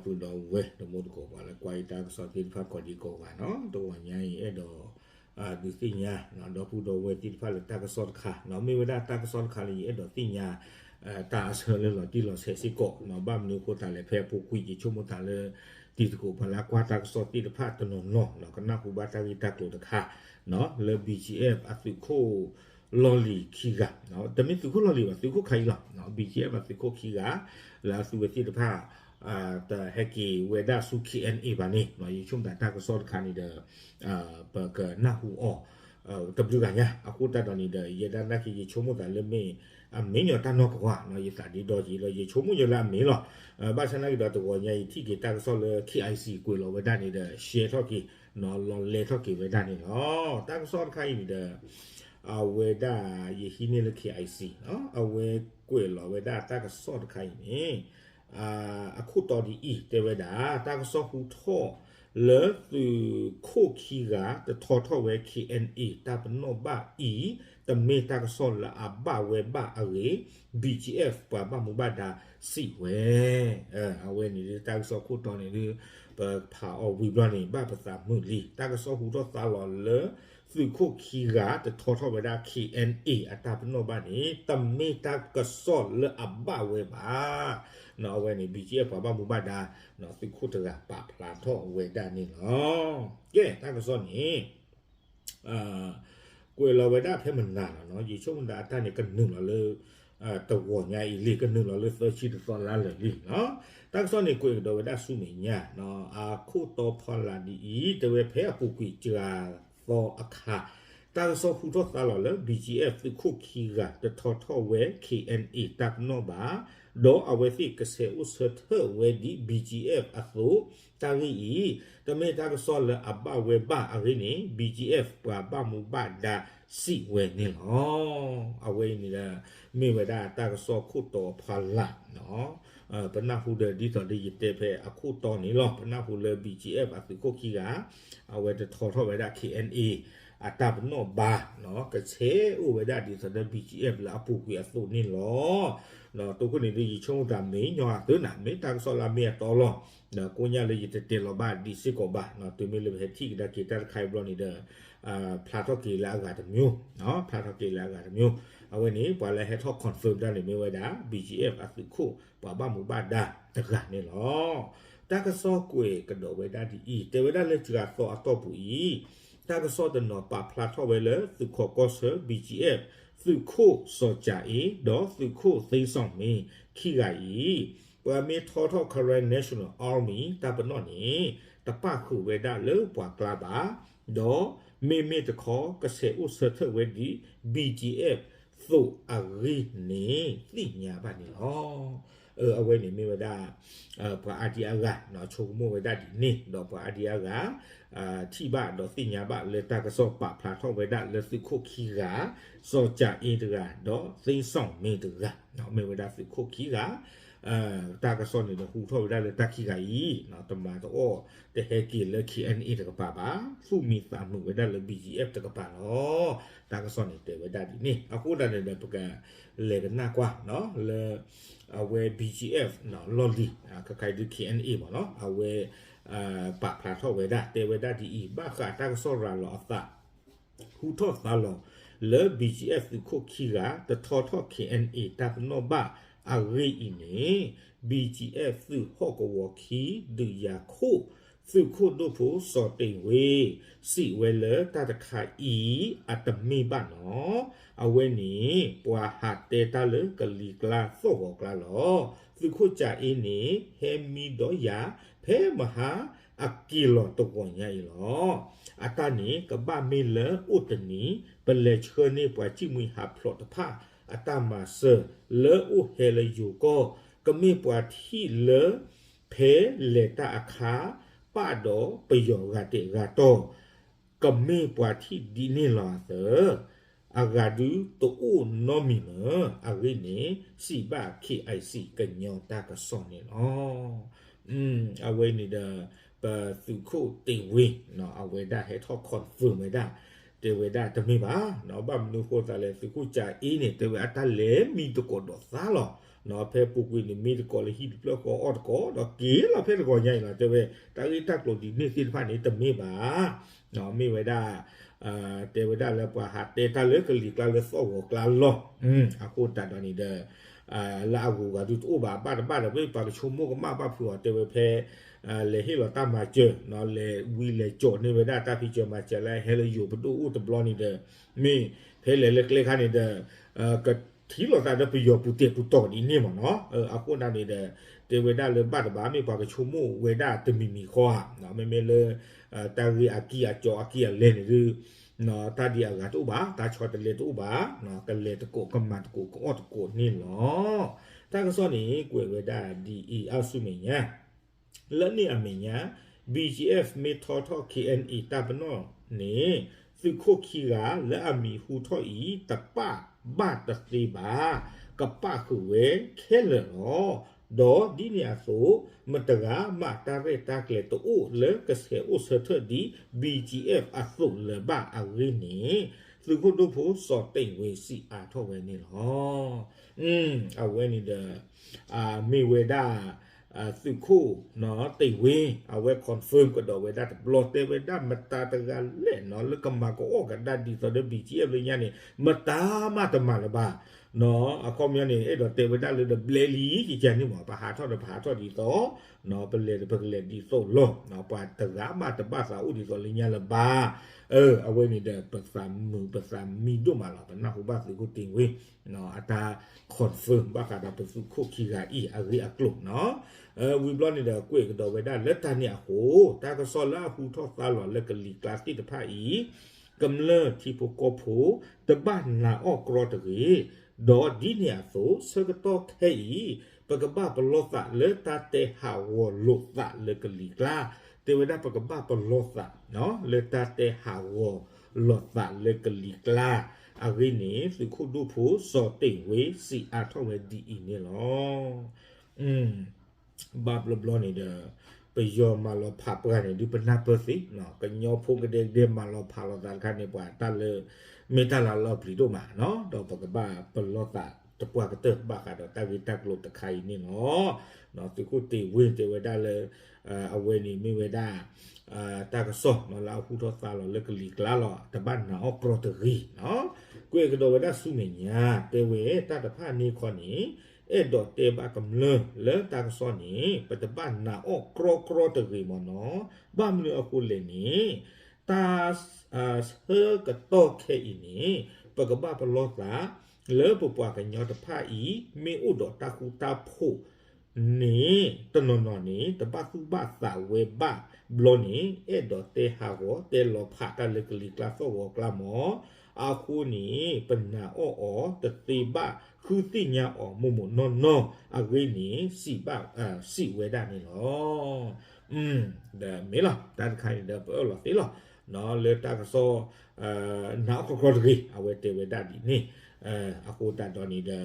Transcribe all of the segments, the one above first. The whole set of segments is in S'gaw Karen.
ဒီပုၢ်ဒီဝဲၢ်တံၤသကိး ပှၤလၢကွၢ်ယတၢ်ကစီၣ်သ့ၣ်တဖၣ်ကိးဒံကိးဂၤနီၤ, တဂီၤညါအံၤအဲၣ်ဒိး ဒုးသ့ၣ်ညါ ဒီပုၢ်ဒီဝဲၢ်သ့ၣ်တဖၣ်လၢတၢ်ကစီၣ်တခါနီၤ, မ့ၢ်ဝဲဒၣ်တၢ်ကစီၣ်တခါလၢယအဲၣ်ဒိးသ့ၣ်ညါ တၢ်အဆၢလၢလီၤတံၢ်လီၤဆဲးစ့ၢ်ကီးနီၤ, ဘၣ်မနုၤအဃိသတးလဲၣ် ဖဲအပူၤကွံာ်ယဆိကမိၣ်သးလၢ တံၤသကိးပှၤလၢကွၢ်တၢ်ကစီၣ်သ့ၣ်တဖၣ်တနီၤနီၤနီၤ ကနၢ်ဟူဘၣ်တၢ်ဂ့ၢ်တၢ်ကျိၤတခါ လၢ BGF အသုးခိၣ်လီၢ်လံၤခံဂၤ, တမ့ၢ်သုးခိၣ်လီၢ်လံၤဘၣ် သုးခိၣ်ခါအံၤလီၤ, BGF အသုးခိၣ်ခံဂၤ လၢအသုးဝဲသ့ၣ်တဖၣ် တဟဲက့ၤဝဲဒၣ်ဆူ KNA ဘၣ်န့ၣ် ယဆိကမိၣ်သးတၢ်ကစီၣ်တခါန့ၣ်ဒီး ပကနၢ်ဟူအီၤ တဘျုးဂၤညါ, အဃိသတးဒီးန့ၣ်ဒီး ယဲဒၣ်နာ်က့ၤယဆိကမိၣ်သးလၢမ့ၢ် အမ့ၢ်ညီတၢ်နီၢ်ကီၢ်ဧါနီၤ, ယသးဒ့ဒီက့ၤလီၤ, ယဆိကမိၣ်ယဲလၢအမ့ၢ်လီၤ. ဘၣ်ဆၣ်နာ်က့ၤဒီးတဂီၤညါအံၤထံၣ်က့ၤတၢ်ကစီၣ်လၢ KIC ကွဲးလီၤဝဲဒၣ်န့ၣ်ဒီး share ထီၣ်က့ၤ လီၤလဲထီၣ်က့ၤဝဲဒၣ်န့ၣ်လီၤ. တၢ်ကစီၣ်တခါအံၤန့ၣ်ဒီး အဝဲဒၣ်ယဟံးန့ၢ်လၢ KIC နီၤ, အဝဲကွဲးလီၤဝဲဒၣ်တၢ်ကစီၣ်တခါအံၤန့ၣ် အခိၣ်တီဒ်အံၤ တဲဝဲဒၣ် တၢ်ကစီၣ်ဟူထီၣ်လၢသုးခိၣ်ခံဂၤ တထီထီၣ်ဝဲ KNA တၢ်ပနီၣ်ဘၣ်အံၤ တမ့ၢ်တၢ်ကစီၣ်လၢအဘၣ်ဝဲဘၣ်အဂ့ၢ် BGF ပှၤဘၣ်မူဘၣ်ဒါစံးဝဲ အဝဲန့ၣ်ဒ်တၢ်ကစီၣ်ခိၣ်တီန့ၣ်ဒ် ပဖးအီၤဝံၤဘျီန့ၣ် ဘၣ်ပသးမုာ်လံ, တၢ်ကစီၣ်ဟူထီၣ်သါလီၤလၢ သုးခိၣ်ခံဂၤ တထီထီၣ်ဝဲဒၣ် KNA အတၢ်ပနီၣ်ဘၣ်န့ၣ် တမ့ၢ်တၢ်ကစီၣ်လၢအဘၣ်ဝဲဘၣ်. အဝဲန့ၣ် BGF ပှၤဘၣ်မူဘၣ်ဒါ သုးခိၣ်တဂၤပာ်ဖျါထီၣ်ဝဲဒၣ်န့ၣ်လီၤ. ကဲ တၢ်ကစီၣ်န့ၣ် ကွဲးလီၤဝဲဒၣ်ဖဲမနၤလီၤနီၤ, ယဆိကမိၣ်ဒၣ်အတၢ်န့ၣ်ကနုာ်လီၤလၢ တဂီၤညါအံၤလံ, ကနုာ်လီၤလၢသၢဆံတသီလါလၢာ်လံနီၤ. တၢ်ကစီၣ်န့ၣ်ကွဲးကဒီးဝဲဒၣ်ဆူမဲာ်ညါနီၤ, အခိၣ်တီဖီလာ်ဒ်အံၤ တဲဝဲဖဲအပူၤကွံာ်စှၤသီအခါ တၢ်ကစီၣ်ဟူထီၣ်သါလီၤလၢ BGF သုးခိၣ်ခံဂၤ တထီထီၣ်ဝဲ KNA တၢ်ပနီၣ်ဘၣ်, ဒီးအဝဲသ့ၣ်ကဆဲးအိၣ်ဆၢထၢၣ်ဝဲဒ် BGF အသိး, တၢ်ဂ့ၢ်အံၤ တမ့ၢ်တၢ်ကစီၣ်လၢအဘၣ်ဝဲဘၣ်အဂ့ၢ်န့ၣ် BGF ပှၤဘၣ်မူဘၣ်ဒါစံးဝဲန့ၣ်လီၤ. အဝဲအံၤန့ၣ်ဒီး မ့ၢ်ဝဲဒၣ်တၢ်ကစီၣ်ခိၣ်တီဖီလာ်နီၤ, ပနၢ်ဟူဒီးဒ်သိးဒီးယတဲဖဲအခိၣ်တီန့ၣ်လီၤ, ပနၢ်ဟူလၢ BGF အသုးခိၣ်ခံဂၤ အဝဲတထီထီၣ်ဝဲဒၣ် KNA အတၢ်ပနီၣ်ဘၣ်နီၤ, ကဆဲးအိၣ်ဝဲဒၣ်ဒ်သိးဒီး BGF လၢအပူၤကွံာ်အသိးန့ၣ်လီၤ. ဒီးတိခိၣ်န့ၣ်ဒ်ယဆိကမိၣ်သးမ့ၢ်ညီအသၢနၤ မ့ၢ်တၢ်ကစီၣ်လၢအမ့ၢ်အတီလီၤ. ဒီးကိးညါလၢယတတဲလီၤဘၣ်ဒံးစ့ၢ်ကီးဘၣ်နီၤ, တုၤမ့ၢ်လၢပဟဲထံၣ်ကဒါက့ၤတၢ်တခါအံၤဘျီန့ၣ်ဒီး ဖျါထီၣ်က့ၤလၢအဂၤတမျိုး, ဖျါထီၣ်က့ၤလၢအဂၤတမျိုး, အဝဲန့ၣ် ပှၤလၢဟဲထီၣ် confirm တၢ်န့ၣ်မ့ၢ်ဝဲဒၣ် BGF အသုးခိၣ် ပှၤဘၣ်မူဘၣ်ဒါတဂၤန့ၣ်လီၤ. တၢ်ကစီၣ်ကွဲးကဒီးဝဲဒၣ်ဒ်အံၤ, တဲဝဲဒၣ်လၢစှၤသီအတီၢ်ပူၤအံၤ, တၢ်ကစီၣ်တနီၤပာ်ဖျါထီၣ်ဝဲလၢသုးခိးကီၢ်ဆၢ BGF သုးခိၣ်စီၤကၠၤအ့ ဒီးသုးခိၣ်သ့စီၣ်မ့ၤခံဂၤအံၤ ပှၤမ့ၢ်ထီထီၣ် Karen National Army တၢ်ပနီၣ်န့ၣ် တပၣ်ဃုာ်ဝဲဒၣ်လၢပှၤကျါဘၣ်, ဒီးမ့မ့ၢ်တခီ ကဆဲးအိၣ်ဆၢထၢၣ်ဝဲဒ် BGF သိးအဂ့ၢ်န့ၣ် သ့ၣ်ညါဘၣ်န့ၣ်လီၤ. အဝဲန့ၣ်မ့ၢ်ဝဲဒၣ် ပှၤအါဒံအါဂၤ ဆိကမိၣ်ဝဲဒၣ်ဒ်န့ၣ်, ဒီးပှၤအါဒံအါဂၤ ထံၣ်ဘၣ်ဒီးသ့ၣ်ညါဘၣ်လၢတၢ်ကစီၣ်ပာ်ဖျါထီၣ်ဝဲဒၣ်လၢသုးခိၣ်ခံဂၤ, စီၤကၠၤအ့တဂၤ ဒီးသ့စီၣ်မ့ၤတဂၤ, မ့ၢ်ဝဲဒၣ်သုးခိၣ်ခံဂၤ, တၢ်ကစီၣ်န့ၣ်ဒီးဟူထီၣ်ဝဲဒၣ်လၢတၢ်ခံဂၤအံၤ တမၤတအီၣ် တဟဲက့ၤလၢ KNA တကပၤဘၣ်, သူၣ်မံသးမုာ်ဝဲဒၣ်လၢ BGF တကပၤလီၤ. တၢ်ကစီၣ်န့ၣ်တဲဝဲဒၣ်ဒ်န့ၣ်, အဃိသတးန့ၣ်ဒီး ပကလဲၤကနၣ်ကွၢ်လၢ အဝဲ BGF လီၢ်လံၤ ခဲခါအံၤဒုး KNA မ့ၢ်နီၤ, အဝဲ ပာ်ဖျါထီၣ်ဝဲဒၣ် တဲဝဲဒၣ်ဒ်အံၤ, ဘၣ်ဃးတၢ်ကစီၣ်ရၤလီၤအသး ဟူထီၣ်သါလီၤလၢ BGF သုးခိၣ်ခံဂၤ တထီထီၣ် KNA တၢ်ပနီၣ်ဘၣ်အဂ့ၢ်အံၤန့ၣ် BGF သုးဟီၣ်ကဝီၤခံ ဒုးယၤခိၣ် သုးခိၣ်ဒိၣ်ဖိစီၤတ့ၢ်ဝ့ စံးဝဲလၢတၢ်တခါအံၤ အတမ့ၢ်ဘၣ်နီၤ, အဝဲန့ၣ် ပှၤဟးတဲတၢ်လၢကလံၤကျါသီၣ်ဂီၤကျါလီၤ. သုးခိၣ်ကၠၤအ့န့ၣ် ဟဲမံဒီးယၤ ဖဲမဟါအက့ၤလီၤတဂီၤညါအံၤလီၤ. အတၢ်န့ၣ် ကဘၣ်မ့ၢ်လၢအိၣ်တနံၤ ပလဲၤဆှၢန့ၢ်ပှၤစံၣ်မှံဟးဖျိးတဖၣ် အတၢ်မၤစၢၤ လၢအိၣ်ဟဲလၢယိၤကီၢ် ကမ့ၢ်ပှၤထံၣ်လၢ ဖဲလဲၤတၢ်အခါ ပာ်ဒီးပယီၤဂၤတဲာ်ဂၤတီၤ ကမ့ၢ်ပှၤထံၣ်ဒ်န့ၣ်လီၤအသး, အဂၤဒုးတအိၣ်နီတမံၤမ့ၢ်, အဂ့ၢ်န့ၣ် စံးဘၣ် KIC ကညီတၢ်ကစီၣ်န့ၣ်လီၤ. အဝဲန့ၣ်ဒီး ပသုးခိၣ်တ့ၢ်ဝ့ အဝဲဒၣ်ဟဲထီၣ် confirm ဝဲဒၣ် တဲဝဲဒၣ်တမ့ၢ်ဘၣ်, ဘၣ်မနုၤအဃိသးလဲၣ် သုးခိၣ်ကၠၤအ့န့ၣ် တဲဝဲအတၢ်လဲၤမံတကိးဒီးသါလီၤ. ဖဲပူၤကွံာ်န့ၣ် မံတကိးလၢဟံၣ်တဖျၢၣ်ဃီအီၣ်တကိး ဒီးက့ၤလီၤဖဲတဂီၤညါအံၤလီၤ. တဲဝဲ တၢ်ဂ့ၢ်တၢ်ကျိၤဒ်န့ၣ်သ့ၣ်တဖၣ်န့ၣ် တမ့ၢ်ဘၣ်. မ့ၢ်ဝဲဒၣ် တဲဝဲဒၣ်လၢပှၤဟးတဲတၢ်လၢကလံၤကျါလၢသီၣ်ဂီၤကျါလီၤ. အဃိသတးဒီးန့ၣ်ဒီး လၢအဂုၤအဂၤဒုးတအိၣ်ဘၣ် အဘၣ်တဘၣ်ဒီး ပပှၤကဆိကမိၣ်ကမၣ်ဘၣ်ဖုးအီၤ တဲဝဲဖဲ လဲၤဟ့ၣ်လီၤတၢ်မၤစၢၤ လဲၤဝံလဲၤကၠီၤန့ၢ်ဝဲဒၣ်တၢ်ဖံးစၢၤမၤစၢၤလၢ ဟဲလၢယိၤပဒိၣ်အိၣ်တဘျီန့ၣ်ဒီး မ့ၢ်ဖဲလဲၤလၢကျဲခါန့ၣ်ဒီး ကထံၣ်လိာ်သးဒီးပယီၤပူၤတဲာ်ပူၤတီၤဒ်န့ၣ်မ့ၢ်နီၤ. အဃိသတးန့ၣ်ဒီး တဲဝဲဒၣ်လၢဘၣ်တဘၣ် မ့ၢ်ပှၤကဆိကမိၣ်ဝဲဒၣ်တမံၤမံၤဃီဧါ, မ့မ့ၢ်လၢ တၢ်ဂ့ၢ်အကံၢ်အကီအကံၢ်အလဲန့ၣ်ဒီး တၢ်ဒ်အဂၤတအိၣ်ဘၣ်, တၢ်ဆီတလဲတအိၣ်ဘၣ်, ကလဲၤတကိး ကမၤတကိး ကအီၣ်တကိးန့ၣ်လီၤ. တၢ်ကစီၣ်န့ၣ် ကွဲးဝဲဒၣ်ဒ်အံၤ အါဆူမဲာ်ညါ လၢန့ၣ်အမဲာ်ညါ BGF မ့ၢ်ထီထီၣ် KNA တၢ်ပနီၣ်န့ၣ် သုးခိၣ်ခံဂၤလၢအမံၤဟူထီၣ်အံၤ တပာ်ဘၣ်တသ့ဘၣ်, ကပာ်ဃုာ်ဝဲခဲလၢာ်လီၤ. ဒီးဒ်န့ၣ်အသိး မတဂၤမးတၢ်ရဲၣ်တၢ်ကျဲၤတအိၣ်လၢကဆဲးအိၣ်ဆၢထၢၣ်ဒ် BGF အသိးလၢၤဘၣ်အဂ့ၢ်န့ၣ် သုးခိၣ်ဒိၣ်ဖိစီၤတ့ၢ်ဝ့စံးအါထီၣ်ဝဲန့ၣ်လီၤ. အဝဲန့ၣ်ဒီး မ့ၢ်ဝဲဒၣ် သုးခိၣ် တ့ၢ်ဝ့ အဝဲ confirm ကဒီးဝဲဒၣ်တဘျီ တဲဝဲဒၣ်မတၤတဂၤလဲၣ်နီၤ လၢကမၤကအီၣ်ကဒါဒ်သိးဒီး BGF လၢညါန့ၣ် မတၤမးတမၤလၢၤဘၣ်. အခီပညီန့ၣ် အဲၣ်ဒိးတဲဝဲဒၣ်လၢဒီး ဘျဲလံ ကကန့ၣ်မး ပဟးထီၣ်ဒီးပဟးထီၣ်ဒ်သိး ပလဲၤဒီးပကလဲၤဒ်သိးလီၤ. ပှၤတဂၤမးတဘၣ်သးအိၣ်ဒ်သိးလၢညါလၢၤဘၣ်. အဝဲန့ၣ်ဒီး ပသးမုာ်ပသးမံဒိၣ်မးလီၤ ပနၢ်ဟူဘၣ်သုးခိၣ်တ့ၢ်ဝ့ အတၢ် confirm ဘၣ်ဃးဒီးပသုးခိၣ်ခံဂၤအံၤအဂ့ၢ်အကျိၤနီၤ. ဝံၤဘျီန့ၣ်ဒီး ကွဲးကဒီးဝဲဒၣ်လၢတၢ်န့ၣ်အဃိ တၢ်ကစီၣ်လၢအဟူထီၣ်သါလီၤလၢကလံၤကျါသ့ၣ်တဖၣ်အံၤ ကမျၢၢ်ထံဖိကီၢ်ဖိ တဘၣ်နာ်အီၣ်ကြီတဂ့ၤ. ဒီးဒ်န့ၣ်အသိး ဆၢကတီၢ်ခဲအံၤ ပကဘၣ်ပလီၢ်သးလၢတၢ်တဲဟးဂီၤလိာ်သးလၢကလံၤကျါ, တဲဝဲဒၣ်ပကဘၣ်ပလီၢ်သး လၢတၢ်တဲဟးဂီၤလိာ်သးလၢကလံၤကျါ အဂ့ၢ်န့ၣ် သုးခိၣ်ဒိၣ်ဖိစီၤတ့ၢ်ဝ့စံးအါထီၣ်ဝဲဒ်အံၤန့ၣ်လီၤ. ဘၣ်ဘျီဘျီန့ၣ်ဒီး ပယီၤမၤလီၤဖးပှၤန့ၣ် ဒုးပနၢ်ပၢၢ်သ့, ကညီဖိကဒဲကဒဲမၤလီၤဖးလိာ်သးတခါန့ၣ် ပှၤတၢ်လၢ မ့ၢ်တၢ်လၢအလီၤပျံၤဒိၣ်မးနီၤ, ဒီးပကဘၣ်ပလီၢ်သးတပှၢ်ကတၢၢ်ဘၣ်ဃးဒီးတၢ်ဂ့ၢ်တၢ်ကျိၤတခါအံၤန့ၣ်လီၤ. သုးခိၣ်တ့ၢ်ဝ့တဲဝဲဒၣ်လၢ အဝဲန့ၣ်မ့ၢ်ဝဲဒၣ် တၢ်ကစီၣ်လၢအဟူထီၣ်သါလီၤလၢကလံၤကျါလီၤ တဘၣ်နာ်အီၣ်ကြီတဂ့ၤနီၤ. ကွဲးကဒီးဝဲဒၣ်ဆူမဲာ်ညါ တဲဝဲတၢ်တဖၣ်န့ၣ်ခီန့ၣ် အဲၣ်ဒိးတဲဘၣ်ကမျၢၢ်လၢတၢ်ကစီၣ်န့ၣ် ပတဘၣ်နာ်အီၣ်ကြီကြီတဂ့ၤမ့ၢ်နီၤ. ဘၣ်မနုၤအဃိလဲၣ်န့ၣ် တၢ် ဆၢကတီၢ်ခဲအံၤန့ၣ် ပကဘၣ်ပလီၢ်သး လၢပပှၤကညီတဖၣ်အံၤ မ့ၢ်အိၣ်ဒီးတၢ်ဃူတၢ်ဖိးန့ၣ် တနီၤနီၤန့ၣ် တဘၣ်သူၣ်ဘၣ်သးဝဲဘၣ်ဘျီန့ၣ် အဲၣ်ဒိးတဲဟးဂီၤတဲလီၤဖးတၢ်လၢကလံၤကျါသီၣ်ဂီၤကျါမ့ၢ် အဃိန့ၣ် ပနာ်အီၣ်အီၤတသ့ဘၣ် ဃုသ့ၣ်ညါအီၤမိၢ်မိၢ်နီၢ်နီၢ်အဂ့ၢ်န့ၣ် စံးဘၣ် စံးဝဲဒၣ်န့ၣ်လီၤ. ဒီးမ့ၢ်လီၤ တၢ်တခါန့ၣ်ဒီး ပအၢၣ်လီၤသ့လီၤ လၢတၢ်ကစီၣ် နာ်အီၣ်ကြီကြီတဂ့ၤ အဝဲတဲဝဲဒၣ်ဒ်န့ၣ် အဃိသတးဒီးန့ၣ်ဒီး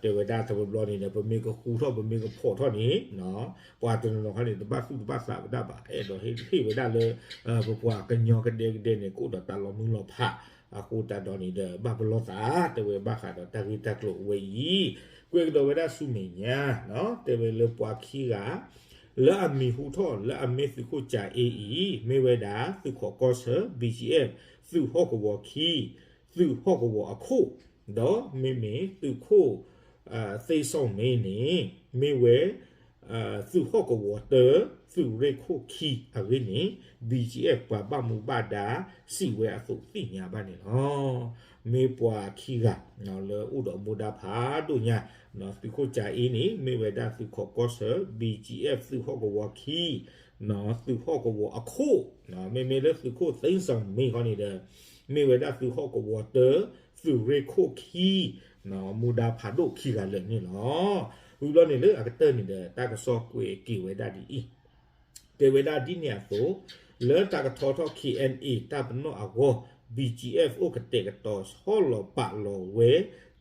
တဲဝဲဒၣ်တဘျီဘျီန့ၣ်ဒီး ပမ့ၢ်ကဃူထီၣ် ပမ့ၢ်ကဖိးထီၣ်န့ၣ် ပှၤတနီၤနီၤခီန့ၣ် တဘၣ်သူၣ်တဘၣ်သးဝဲဒၣ်ဘၣ် အဲၣ်ဒိးဟ့ၣ်ဝဲဒၣ်လၢ ပပှၤကညီကဒဲကဒဲန့ၣ် ကအိၣ်ဒီးတၢ်လီၤမုၢ်လီၤဖး အဃိသတးဒီးန့ၣ်ဒီး ဘၣ်ပလီၢ်သး တဲဝဲဘၣ်ဃးဒီးတၢ်ဂ့ၢ်တၢ်ကျိၤဝဲအံၤ ကွဲးကဒီးဝဲဒၣ်ဆူမဲာ်ညါ တဲဝဲလၢပှၤခံဂၤ လၢအမံၤဟူထီၣ်လၢအမ့ၢ်သုးခိၣ်ကၠၤအ့အံၤ မ့ၢ်ဝဲဒၣ်သုးခိးကီၢ်ဆၢ BGF သုးဟီၣ်ကဝီၤခံ သုးဟီၣ်ကဝီၤအခိၣ် ဒီးမ့မ့ၢ်သုးခိၣ် သ့စီၣ်မ့န့ၣ် မ့ၢ်ဝဲ သုးဟီၣ်ကဝီၤတၢ သုးရ့ၣ်ခိၣ်ခံအဂ့ၢ်န့ၣ် BGF ပှၤဘၣ်မူဘၣ်ဒါ စံးဝဲအသိးသ့ၣ်ညါဘၣ်န့ၣ်လီၤ. မ့ၢ်ပှၤခံဂၤ လၢအိၣ်ဒီးမူဒါဖးဒိၣ်ညါ သုးခိၣ်ကၠၤအ့န့ၣ် မ့ၢ်ဝဲဒၣ်သုးခိးကီၢ်ဆၢ BGF သုးဟီၣ်ကဝီၤခံ သုးဟီၣ်ကဝီၤအခိၣ် မ့မ့ၢ်လၢသုးခိၣ်သ့စီၣ်မ့ခီန့ၣ်ဒီး မ့ၢ်ဝဲဒၣ်သုးဟီၣ်ကဝီၤတၢ သုးရ့ၣ်ခိၣ်ခံ မူဒါဖးဒိၣ်ခံဂၤလၢာ်န့ၣ်လီၤ. ဝံၤဘျီန့ၣ်လၢအကတၢၢ်န့ၣ်ဒီး တၢ်ကစီၣ်ကွဲးက့ၤဝဲဒၣ်ဒ်အံၤ တဲဝဲဒၣ်ဒ်န့ၣ်အသိး လၢတၢ်ကထီထီၣ် KNA တၢ်ပနီၣ်အဂီၢ် BGF အိၣ်ကတဲာ်ကတီၤဆီလီၤပာ်လီၤဝဲ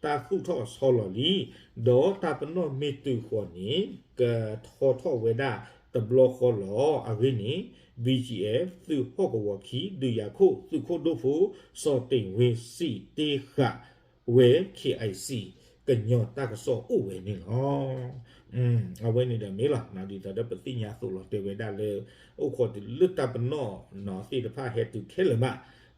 တၢ်သူၣ်ထီၣ်ဆီလီၤလံ ဒီးတၢ်ပနီၣ်မ့ၢ်တုၤဃီၤန့ၣ် ကထီထီၣ်ဝဲဒၣ် တဘျီဃီလီၤ. အဂ့ၢ်န့ၣ် BGF သုးဟီၣ်ကဝီၤခံ ဒုးယၤခိၣ် သုးခိၣ်ဒိၣ်ဖိ စီၤတ့ၢ်ဝ့စံးတ့ဃာ်ဝဲ KIC ကညီတၢ်ကစီၣ်အိၣ်ဝဲန့ၣ်လီၤ. အဝဲန့ၣ်ဒီးမ့ၢ်လီၤ ဒ်သိးဒီးပသ့ၣ်ညါသိးလီၤတဲာ်ဝဲဒၣ်လၢ အိၣ်ခိးတုၤလၢတၢ်ပနီၣ် သ့ၣ်တဖၣ်ဟဲတုၤခဲလၢာ်မး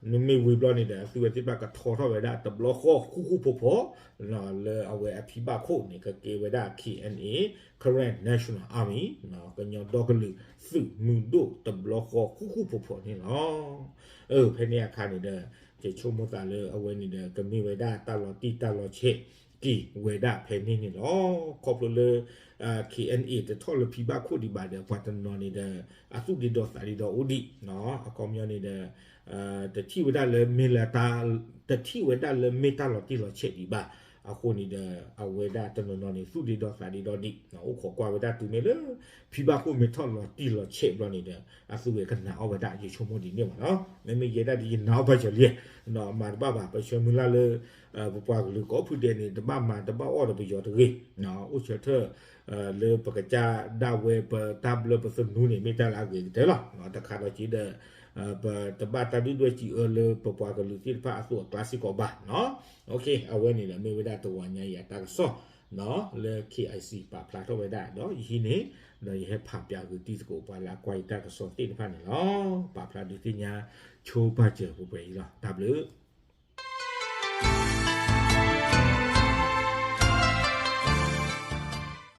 မ့မ့ၢ်ဝံၤဘျီန့ၣ်ဒီး အသုဝဲသ့ၣ်တဖၣ်ကထီထီၣ်ဝဲဒၣ်တဘျီဃီဃူဃူဖိးဖိး လၢအဝဲအဖံဘၣ်ခိၣ်န့ၣ် ကကဲဝဲဒၣ် KNA Karen National Army ကညီဒီကလုာ်သုးမုၢ်ဒိၣ်တဘျီဃီဃူဃူဖိးဖိးန့ၣ်လီၤ. ဖဲန့ၣ်အခါန့ၣ်ဒီး ယဆိကမိၣ်သးလၢအဝဲန့ၣ်ဒီး ကမ့ၢ်ဝဲဒၣ်တၢ်လီၤတံၢ်တၢ်လီၤဆဲးက့ၤဝဲဒၣ်ဖဲန့ၣ်န့ၣ်လီၤ. ခီဖျိလၢ KNA တထီၣ်လၢဖံဘၣ်ခိၣ်ဒံးဘၣ်ဒီး ပှၤတနီၤန့ၣ်ဒီး အသူၣ်ဒ့ဒီသးဒ့ဒီအိၣ်ဒံး အခီပညီန့ၣ်ဒီး တထံၣ်ဝဲဒၣ်လၢမ့ၢ်လၢ တထံၣ်ဝဲဒၣ်လၢမ့ၢ်တၢ်လီၤတံၢ်လီၤဆဲးဒံးဘၣ်. အဃိန့ၣ်ဒီး အဝဲဒၣ်တနီၤနီၤန့ၣ် သူၣ်ဒ့ဒီသးဒ့ဒီဒံး အိၣ်ခိးကွၢ်ဝဲဒၣ်တုၤမ့ၢ်လၢ ဖံဘၣ်ခိၣ်မ့ၢ်ထီၣ်လီၤတံၢ်လီၤဆဲးဘျီန့ၣ်ဒီး အသုဝဲကနာ်အီၣ်ဝဲဒၣ် ယဆိကမိၣ်ဒ်န့ၣ်ဘၣ်နီၤ. မ့မ့ၢ်ယဲဒၣ်ဒီးယနာ်အီၣ်ဘၣ်စၢၤလံ မၤတဘၣ်ဘၣ် ပဆၢမုၢ်လၢ်လၢ ပပှၤကလုာ်ကိးဖုဒဲးန့ၣ် တဘၣ်မၤတဘၣ်အီၣ်ဒီးပယီၤတဂ့ၤ အိၣ်ဆၢထၢၣ် လၢပကစၢ်ဒၣ်ဝဲပတၢ်ဘျၢပသနူန့ၣ် မ့ၢ်တၢ်လၢအဂ့ၤကတၢၢ်လီၤ. တခါဒီးက့ဒီး ပတဘၣ်တၢ်ဒုၣ်ဒွဲၣ်စံးအၢလၢပပှၤကလုာ်သ့ၣ်တဖၣ်အသိးအကျါစ့ၢ်ကီးဘၣ်နီၤ. အဝဲန့ၣ်ဒီးမ့ၢ်ဝဲဒၣ်တဂီၤညါအံၤအတၢ်ကစီၣ် လၢ KIC ပာ်ဖျါထီၣ်ဝဲဒၣ်ဒီးယဟံးန့ၢ် ဒီးယဟဲဖးပၠးဂုာ်တံၤသကိးပှၤလၢအကွၢ်ယတၢ်ကစီၣ်သ့ၣ်တဖၣ်န့ၣ်လီၤ. ပာ်ဖျါဒုးသ့ၣ်ညါဆိပာ်စၢၤပှဲၤပှဲၤအံၤလီၤ. တၢ်ဘျုး